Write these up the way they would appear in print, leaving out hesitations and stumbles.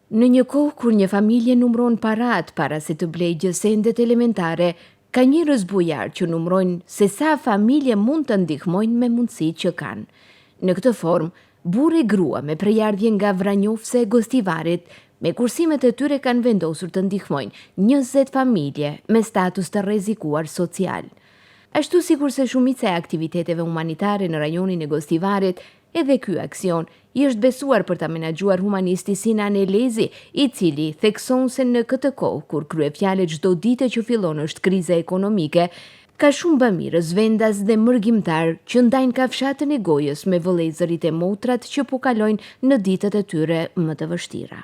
Në një kohë kur një familje numëron paratë para se të blejë gjësendet elementare, ka njerëz bujarë që numërojnë se sa familje mund të ndihmojnë me mundësitë që kanë. Në këtë formë, burrë e grua me prejardhje nga Vranjofce e Gostivarit, me kursimet e tyre kanë vendosur të ndihmojnë 20 familje me status të rrezikuar social. Ashtu sikurse shumica e aktiviteteve humanitare në rajonin e Gostivarit, Edhe ky aksion i është besuar për ta menaxhuar humanisti Sinan Elezi, i cili thekson se në këtë kohë kur kryefjalë e çdo dite që fillon është kriza ekonomike, ka shumë bamirës vendas dhe mërgimtarë që ndajnë kafshatën e gojës me vëllezërit e motrat që po kalojnë në ditët e tyre më të vështira.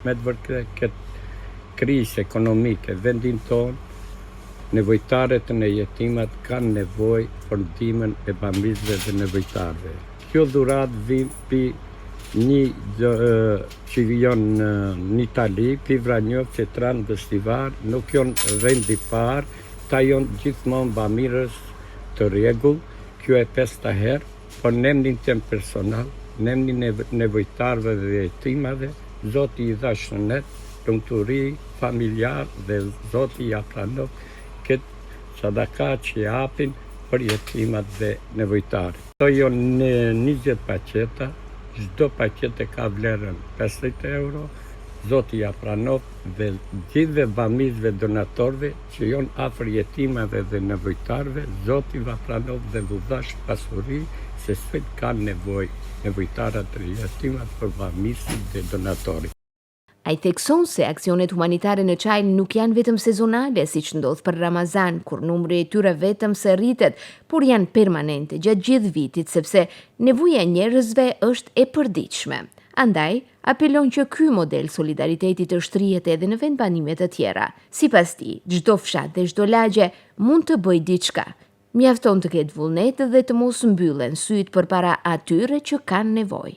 Me të vërtetë këtë krizë ekonomike vendin tonë, nevojtarët e jetimat kanë nevojë për ndihmën e bamirësve dhe nevojtarëve. Kjo dhuratë vin pi një që jonë në Itali, pi Vranjovce, Tran, Gostivar, nuk jonë rendi parë, ta jonë gjithmonë bamirës të rregull, kjo e pesta herë, Por n'emnin tem personal, n'emnin e nevojtarëve dhe jetimave, Zoti i dhashtë shëndet, lumturi familjar dhe Zoti ja pranoftë këtë sadaka që japin për jetimat dhe nevojtarët. Këto jonë 20 paqeta, çdo paqetë e ka vlerën 50 euro, Zoti ja pranoftë dhe gjithëve bamirësve donatorëve që jonë afër jetimave dhe nevojtarëve, Zoti va pranoftë dhe vu dhashtë pasuri se sot kanë nevojë nevojtarët dhe jetimat për bamirësit dhe donatorit. Ai thekson se aksionet humanitare në Çail nuk janë vetëm sezonale, siç ndodh për Ramazan, kur numri i tyre vetëm se rritet, por janë permanente gjatë gjithë vitit, sepse nevoja e njerëzve është e përditshme. Andaj, apelon që ky model solidariteti të shtrihet edhe në vendbanime të tjera. Sipas tij, çdo fshat dhe çdo lagje mund të bëjë diçka. Mjafton të ketë vullnet dhe të mos mbyllen sytë përpara atyre që kanë nevojë.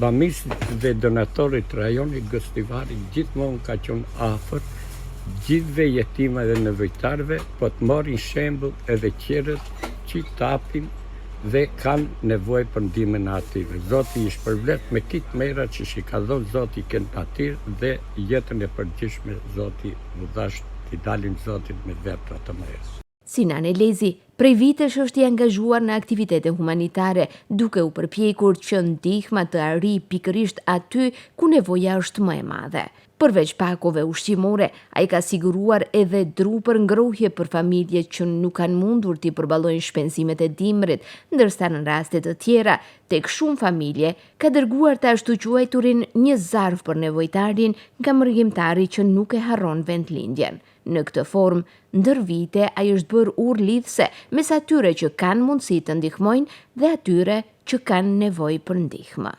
Bamirësit dhe donatorët rajonit Gostivarit gjithmonë ka qenë afër gjithëve jetimave dhe nevojtarëve, po të marrin shembull edhe tjerët që t'apin dhe kanë nevojë për ndihmën e atyre. Zoti i shpërbleftë me kitë mera që s'i ka dhënë Zoti këtë natyrë dhe jetën e përgjithshme Zoti u dhashtë t'i dalim Zotit me vepra të mira. Sinan Elezi, prej vitesh është i angazhuar në aktivitete humanitare, duke u përpjekur që ndihma të arrijë pikërisht aty ku nevoja është më e madhe. Përveç pakove ushqimore, ai ka siguruar edhe dru për ngrohje për familjet që nuk kanë mundur t'i përballojnë shpenzimet e dimrit, ndërsa në raste të tjera, tek shumë familje, ka dërguar të ashtuquajturin një zarf për nevojtarin nga mërgimtari që nuk e harron vendlindjen. Në këtë formë, ndër vite ai është bërë urë lidhëse mes atyre që kanë mundësi të ndihmojnë dhe atyre që kanë nevojë për ndihmë.